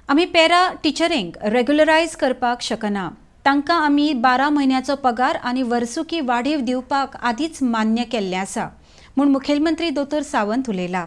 आमी पॅरा टिचरींक रेग्युलरायज करपाक शकना. तांकां आमी 12 म्हयन्याचो पगार आनी वर्सुकी वाडीव दिवपाक आदींच मान्य केल्लें आसा म्हूण मुखेलमंत्री दोतोर सावंत उलयला.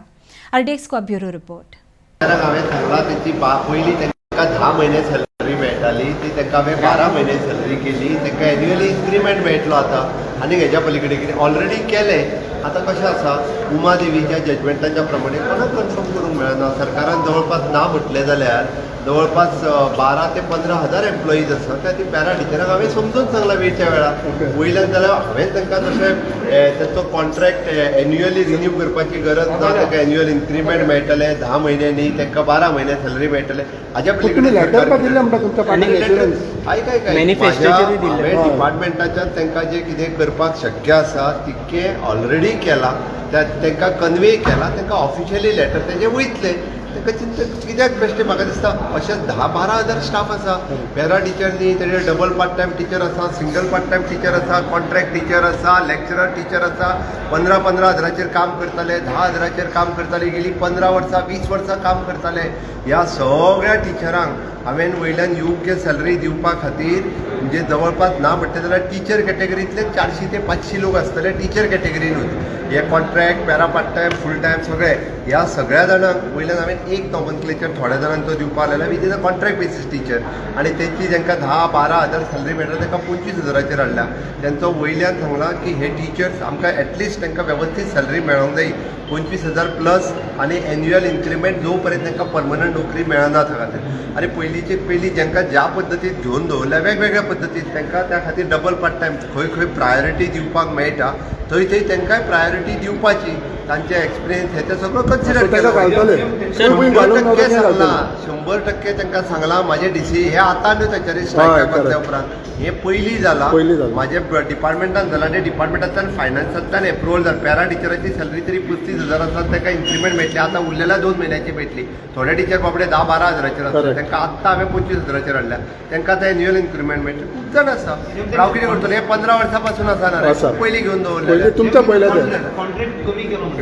RDX bureau report. हांवें सांगलां, तेंची पयलीं तांकां 10 म्हयने सॅलरी मेळटाली, ती तांकां हांवें 12 म्हयने सॅलरी केली. तांकां एन्युअली इन्क्रिमेंट मेळटलो आतां. आनी हेज्या पलीकडे कितें ऑलरेडी केलें. आतां कशें आसा, उमा देवीच्या जजमेंटाच्या प्रमाणे कोणाक कन्फर्म करूंक मेळना. सरकारान जवळपास ना म्हटलें जाल्यार जवळपास 12 ते 15 हजार एम्प्लॉईज आसा. त्या खातीर पॅरा टिचरांक हांवें समजून सांगलां वेळच्या वेळार. वयल्यान जाल्यार हांवें तांकां तशें तांचो कॉन्ट्रॅक्ट एन्युअली रिन्यू करपाची गरज ना. तांकां एन्युअल इन्क्रिमेंट मेळटलें 10 म्हयन्यांनी, तांकां 12 म्हयने सॅलरी मेळटले. हाज्या पण तुम्ही लेटर का दिले म्हणटा तुमच्या पार्टीक assurance? आयक, आयक, आयक. Manifestoचेरूय दिल्लें. हांवें डिपार्टमेंटाच्यान तांकां जें कितें करपाक शक्य आसा तितकें ऑलरेडी केलां. त्या तांकां कन्वे केलां. तांकां ऑफिशियली लेटर तेजें वयतलें. तांकां चिंता कित्याक बेश्टें? म्हाका दिसता अशें 10-12 हजार स्टाफ आसा पॅरा टिचर न्ही, तेजे डबल पार्ट टायम टिचर आसा, सिंगल पार्ट टायम टिचर आसा, कॉन्ट्रॅक्ट टिचर आसा, लॅक्चरर टिचर आसा. 15-15 हजाराचेर काम करताले, 10 हजाराचेर काम करताले, गेली 15 वर्सां, 20 वर्सां काम करताले. ह्या सगळ्या टिचरांक हांवें वयल्यान योग्य सॅलरी दिवपा खातीर, म्हणजे जवळपास ना म्हणटा जाल्यार टिचर कॅटेगरींतले 400 ते 500 लोक आसतले टिचर कॅटेगरीनूच. हे contract, para part time, full time सगळे, ह्या सगळ्या जाणांक वयल्यान हांवें एक नॉमनक्लेचर थोड्या जाणांचो दिवपा लायला, which is a contract basis teacher. आनी तेंची जांकां 10-12 हजार सॅलरी मेळटा, तांकां 25 हजाराचेर हाडल्या. तेंचो वयल्यान सांगलां की हे टिचर्स आमकां एटलिस्ट तांकां वेवस्थीत सॅलरी मेळोंक जाय, 25 हजार प्लस आनी एन्युअल इन्क्रिमेंट, जो पर्यंत तांकां परमनंट नोकरी मेळना त्या खातीर. आनी पयलींचे पयलीं जांकां ज्या पद्दतीन घेवन दवरल्या वेगवेगळ्या पद्दतीन, तांकां त्या खातीर डबल पार्ट टायम, खंय खंय प्रायोरिटी दिवपाक मेळटा थंय थंय तांकांय प्रायोरिटी दिवपाची. तांचे एक्सपिरियन्स हे ते सगळो कन्सिडर ताका घालतले. शंबर घालूंक ना टक्के तशें सांगलां. घालतले. 100% तांकां सांगलां. म्हाजे डीसी हे आतां न्हू, तांच्यांनी स्ट्रायका करच्या उपरांत, हे पयलीं जालां. पयलीं जालां. म्हाजे डिपार्टमेंटान जालां आनी डिपार्टमेंटांतल्यान फायनान्सांतल्यान एप्रुवल जालें. पॅरा टिचराची सॅलरी तरी 35 हजार आसा, तांकां इन्क्रिमेंट मेळटली आतां, उरलेल्या 2 म्हयन्याची मेळटली. थोडे टिचर बाबडे 10-12 हजाराचेर आसा. तांकां आत्तां हांवें 25 हजाराचेर हाडल्या. तांकां आतां एन्युअल इन्क्रिमेंट मेळटली. खूब जाण आसा. हांव कितें करतलो? हे 15 वर्सां पासून आसा ना रे? आसा. पयलीं घेवन दवरलेले. पयलीं तुमच्या पयल्या ते. कॉन्ट्रॅक्ट कमी केलो म्हणटा.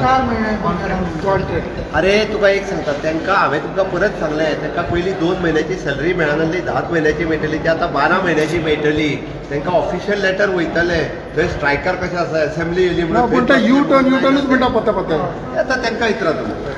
4 म्हयने कॉन्ट्रॅक्ट. अरे, तुका एक सांगता, तांकां हांवें तुमकां परत सांगलें, तांकां पयलीं 2 म्हयन्याची सॅलरी मेळनासली, 10 म्हयन्याची मेळटली, ती आतां 12 म्हयन्याची मेळटली. तांकां ऑफिशियल लेटर वयतलें. थंय स्ट्रायकार कशें आसा, एसेंब्ली येयली ना, म्हणून. पण ते यू टर्न, यू टर्नूच म्हणटा पत्ते पत्ते. आतां तांकां विचारा तुमी.